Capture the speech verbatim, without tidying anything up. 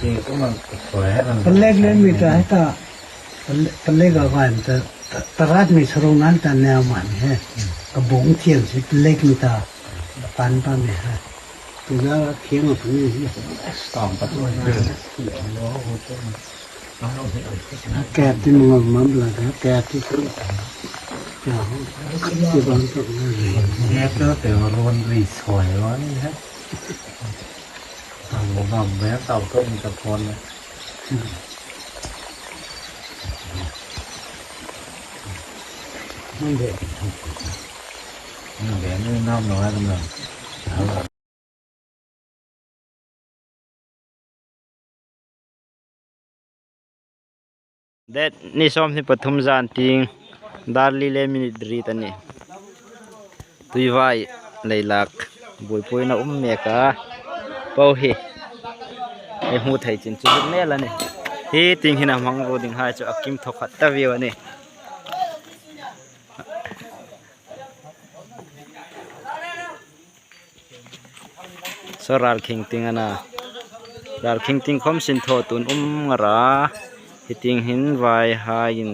Palek le mi ta heta. Palek a kan ta, ta, tarat mi sarung nan ta neo man he. Ka bung thiam si palek mi ta. Pan pa mi he. Tu na la thiam a pani hi. Stam pa tu. Ka ti mong mam la ka, ka ti tu. Ka ho. Ti bang tu na le. Ka tu te ron ri soi ron he. Ang bang be tau tu mi ta phone le. Hmun ve. Hmun ve ni nam lo ai nam. Det ni sawmhni pathum zan tieng dar li le minute riet a nih. Tuivai leilak buoipuina um mek a po hi. Ei hmu thei chin chu zuk nel a nih. Hi tieng hin a hmang ro ding hai chu a kim thawkhat ta vieu a nih. Saw ral khing tieng a na. Ral khing tieng khawm sin thaw tun um ngar a. Hi tieng hin vai haiin